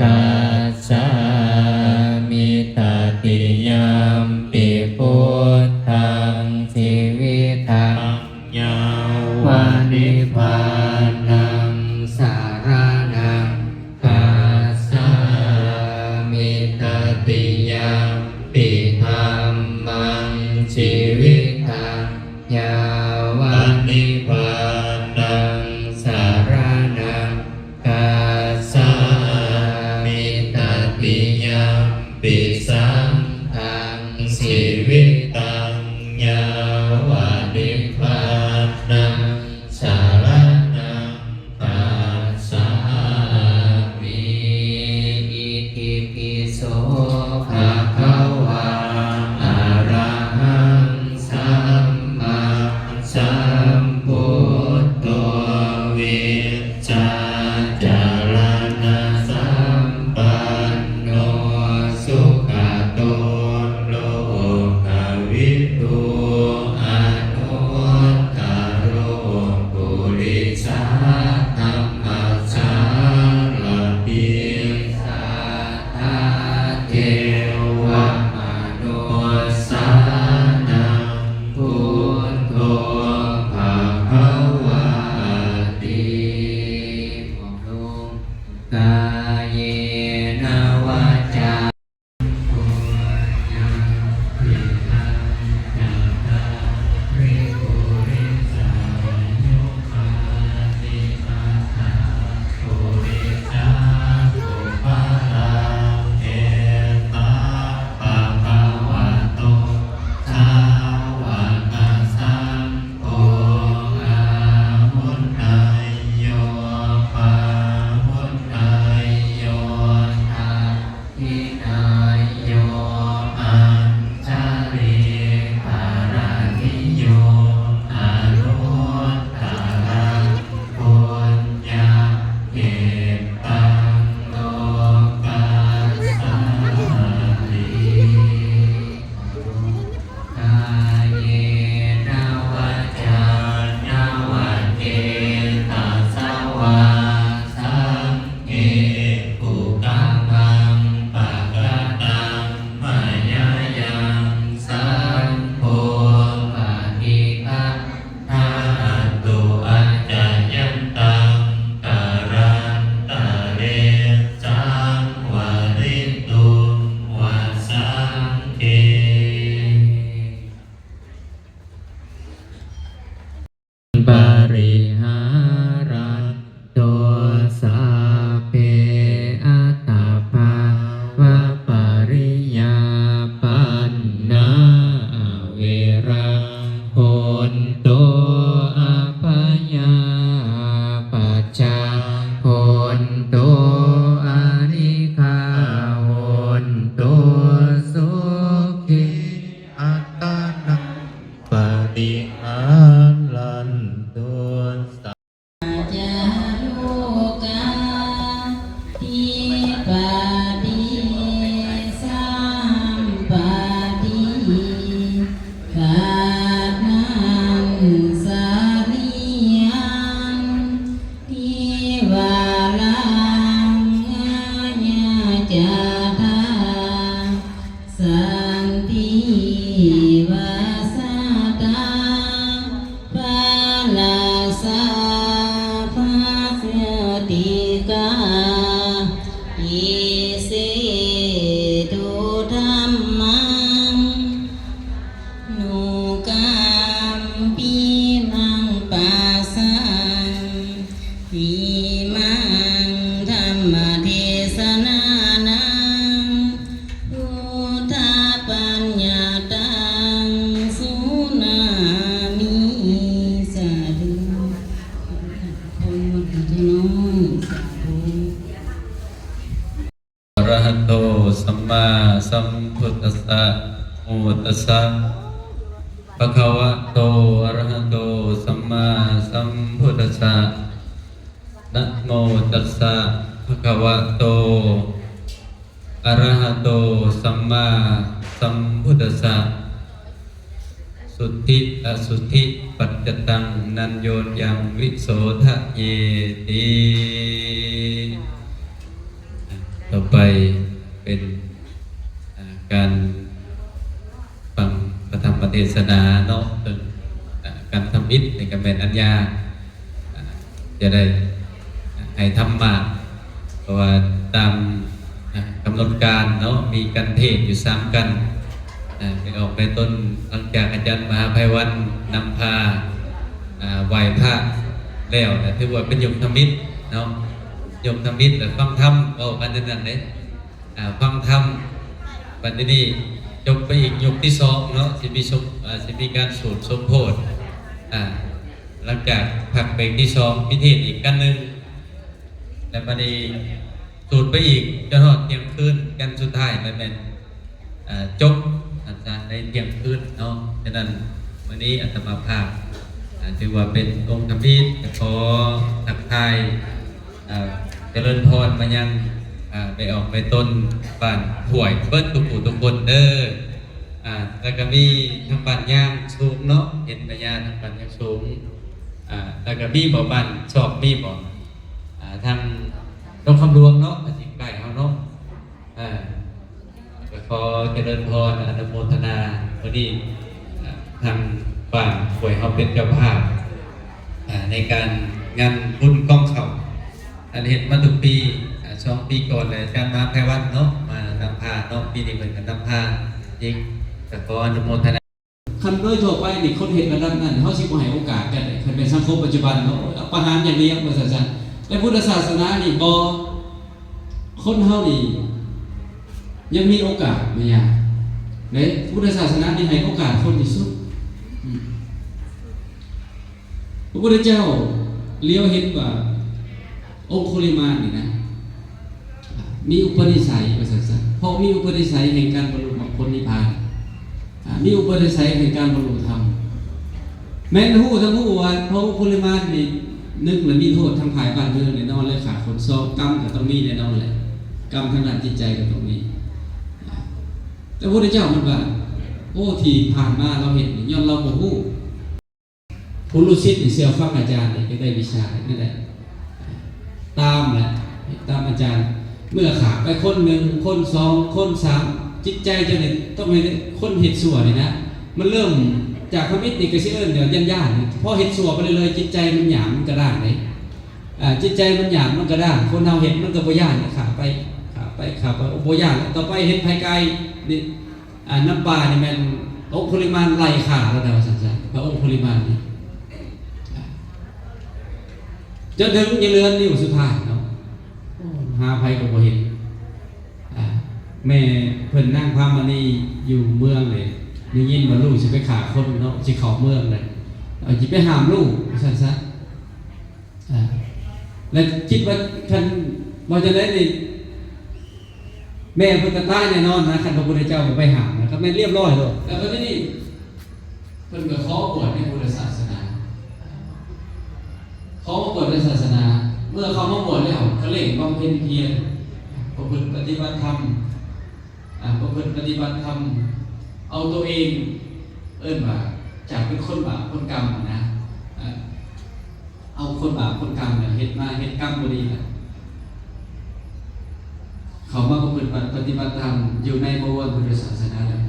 gacchāmi. Tatiyampi buddhaṃ jīvitaṃ yāva nibbānaṃ saraṇaṃ gacchāmi. Tatiyampi dhammaṃ jīvitaṃ yāva nibbānaṃ saraṇaṃ gacchāmi. Tatiyampi saṅghaṃ jīvitaṃ yāva nibbānaṃ saraṇaṃ gacchāmi. Itipi so bhagavā arahaṃ sammāsambuddho vijjācaraṇasampanno sugato lokavidū anuttaro purisadammasārathi satthā devamanussānaṃ buddho bhagavāti. Kāyena vācā dakkhiṇeyyo añjalikaraṇīyo anuttaraṃ puññakkhettaṃ lokassāti. Kāyena vācāya va cetasā vā saṅghe kukammaṃ pakataṃ mayā yaṃ saṅgho paṭiggaṇhatu accayantaṃ kālantare saṃvarituṃ va saṅghe. Pariharanto sabbe attabhāvapariyāpannā averaṃ hontu abyāpajjhā hontu anīghā hontu sukhī attānaṃ pariharantu. Ca rogā dipādi sampatti kaṇhassa riyan tivaraṃ aññācatā santi vasatā palasā bhassatikā isetu dhammaṃ nukampimaṃ pasaṃ imaṃ dhammadesanānaṃ buddhapaññataṃ sunāmi. Sādhu. ອະຣະຫະໂຕ ສຳມາສຳພຸດທັດສະ ໂມຕັດສະ ພະຄະວະໂຕ ອະຣະຫະໂຕ ສຳມາສຳພຸດທັດສະ ນະໂມຕັດສະ ພະຄະວະໂຕ ອະຣະຫະໂຕ ສຳມາສຳພຸດທັດສະ ສຸດທິອະສຸດທິປັດຈະຕັງ ນັນໂຍນຍັງ ວິໂສທະເຍຕິ. ຖ ໄປເປັນ ເອີ່ ການຟັງພະທຳມະເທດສະໜາເນາະ ເຊິ່ງ ເອີ່ ການທຳອິດນີ້ກໍແມ່ນອັນຍາ ຈະໄດ້ໃຫ້ທຳມາດ ເພາະວ່າຕາມ ເອີ່ ກຳນົດການເນາະ ມີການເທດຢູ່ສາມກັນ ເອີ່ ໄປອອກໄປຕົ້ນ ຫຼັງຈາກອາຈານມະຫາໄພວັນນຳພາ ເອີ່ ໄຫວ້ພະແລ້ວນະ ຖືວ່າເປັນຍົກທຳອິດເນາະ ຍົກທຳອິດ ແລະ ຟັງທຳ ເວົ້າກັນແນວນັ້ນເດ້ ອ່າ ຟັງທຳ ບັດນີ້ຈົບໄປອີກຍົກທີສອງເນາະ ຊິມີສົມ ອ່າ ຊິມີການສູດສົມໂພດ ອ່າ ຫຼັງຈາກພັກເບຣກທີສອງ ມີເທດອີກກັນໜຶ່ງ ແລ້ວບັດນີ້ສູດໄປອີກຈົນຮອດທ່ຽງຄືນ ກັນສຸດທ້າຍແລ້ວແມ່ນ ອ່າ ຈົບ ອາຈານ ໃນທ່ຽງຄືນເນາະ. ສະນັ້ນ ມື້ນີ້ອາດຕະມາພາບ ອ່າ ຖືວ່າເປັນອົງທຳອິດ ກໍຂໍທັກທາຍ ອ່າ ຈະເລີນພອນມາຍັງ ອ່າ ແມ່ອອກແມ່ຕົນ ບ້ານຫ້ວຍ ເບິດທຸກຜູ້ທຸກຄົນເດີ. ອ່າ ແລ້ວກໍມີທາງບ້ານຍາງສູງເນາະ ເຫັນແມ່ຍ່າທາງບ້ານຍາງສູງ ອ່າ ແລ້ວກໍມີບໍ່ ບ້ານຊອກ ມີບໍ່ ອ່າ ທາງດອນຄຳຫຼວງເນາະ ກໍຊິໃກ້ເຮົາເນາະ ອ່າ ກໍຂໍຈະເລີນພອນ ອະນຸໂມທະນາ ມື້ນີ້ ອ່າ ທາງບ້ານຫ້ວຍເຮົາເປັນເຈົ້າພາບ ອ່າ ໃນການງານບຸນກອງເຂົ້າ ອັນເຮັດມາທຸກປີ ອ່າ ສອງປີກ່ອນແລ້ວ ອາຈານມະຫາໄພວັນເນາະ ມານຳພາເນາະ ປີນີ້ເພິ່ນກໍນຳພາອີກ ກໍຂໍອະນຸໂມທະນາ. ຄັນໂດຍທົ່ວໄປນີ້ ຄົນເຮັດລະດັບນັ້ນ ເຮົາຊິບໍ່ໃຫ້ໂອກາດກັນເດ້ ຄັນແມ່ນສັງຄົມປັດຈຸບັນເນາະ ປະຫານຢ່າງດຽວວ່າຊັ້ນຊະ. ແຕ່ພຸດທະສາສະໜານີ້ບໍ່ ຄົນເຮົານີ້ຍັງມີໂອກາດ ແມ່ນຫຍັງເດ້ ພຸດທະສາສະໜານີ້ໃຫ້ໂອກາດຄົນທີ່ສຸດ. ອືມ ພະພຸດທະເຈົ້າຫຼຽວເຫັນວ່າອົງຄຸລິມານນີ້ນະ ມີອຸປະນິໄສວ່າຊັ້ນຊະ ເພາະມີອຸປະນິໄສແຫ່ງການບັນລຸມັກຜົນນິບພານ ອ່າ ມີອຸປະນິໄສແຫ່ງການບັນລຸທຳ ແມ່ນຮູ້ທັງຮູ້ວ່າພະອົງຄຸລິມານນີ້ ໜຶ່ງລະມີໂທດທາງຝ່າຍບ້ານເມືອງແນ່ນອນ ແລະ ຂ້າຄົນ ສອງ ກຳກໍຕ້ອງມີແນ່ນອນແຫຼະ ກຳທາງດ້ານຈິດໃຈກໍຕ້ອງມີ ແຕ່ພະພຸດທະເຈົ້າເພິ່ນວ່າ ໂອ້ ທີ່ຜ່ານມາລາວເຮັດນີ້ ຍ້ອນລາວບໍ່ຮູ້. ຜູ້ລູກສິດນີ້ເຊື່ອຟັງອາຈານນີ້ ຈະໄດ້ວິຊານັ້ນແຫຼະ ຕາມແຫຼະ ຕາມອາຈານ. ເມື່ອຂ້າໄປຄົນໜຶ່ງ ຄົນສອງ ຄົນສາມ ຈິດໃຈເຈົ້ານີ້ຕ້ອງໃຫ້ຄົນເຮັດຊົ່ວນີ້ນະ ມັນເລີ່ມຈາກທຳອິດນີ້ກໍຊິເອີ້ນວ່າຢ້ານໆ ພໍເຮັດຊົ່ວໄປເລື້ອຍໆ ຈິດໃຈມັນຫຍາບ ມັນກະດ້າງເດ້ ອ່າ ຈິດໃຈມັນຫຍາບ ມັນກະດ້າງ ຄົນເຮົາເຮັດມັນກໍບໍ່ຢ້ານ ຂ້າໄປ ຂ້າໄປ ຂ້າໄປ ໂອ້ ບໍ່ຢ້ານ ຕໍ່ໄປເຫັນໃຜກາຍນີ້ ອ່າ ນ້ຳປ່ານີ້ແມ່ນອົງຄຸລິມານໄລ່ຂ້າແລ້ວນະ ວ່າຊັ້ນຊະ ພະອົງຄຸລິມານນີ້ ຈົນເຖິງຍັງເຫຼືອນິ້ວສຸດທ້າຍເນາະ ໂອ້ ຫາໃຜກໍບໍ່ເຫັນ. ອ່າ ແມ່ເພິ່ນນາງພາມະນີຢູ່ເມືອງເດ້ ໄດ້ຍິນວ່າລູກຊິໄປຂ້າຄົນເນາະ ຊິເຂົ້າເມືອງເດ້ ເອົາ ຊິໄປຫ້າມລູກ ວ່າຊັ້ນຊະ. ອ່າ ແລະ ຄິດວ່າຄັນວ່າຈັ່ງໃດນີ້ ແມ່ເພິ່ນກໍຕາຍແນ່ນອນນະ ຄັນພະພຸດທະເຈົ້າບໍ່ໄປຫ້າມນະ ກໍແມ່ນລຽບຮ້ອຍໂລດ. ແລ້ວບັດນີ້ເພິ່ນກໍຂໍບວດໃນພຸດທະສາສະໜາ ຂໍມາບວດໃນສາສະໜາ ເມື່ອເຂົ້າມາບວດແລ້ວກໍເລັ່ງບຳເພັນພຽນ ປະພຶດປະຕິບັດທຳ ອ່າ ປະພຶດປະຕິບັດທຳ ເອົາໂຕເອງ ເອີ້ນວ່າຈາກເປັນຄົນບາບຄົນກຳນະ ອ່າ ເອົາຄົນບາບຄົນກຳນະ ເຮັດມາເຮັດກຳບໍ່ດີນະ ເຂົ້າມາປະພຶດປະຕິບັດທຳຢູ່ໃນບໍວອນພຸດທະສາສະໜາແລ້ວ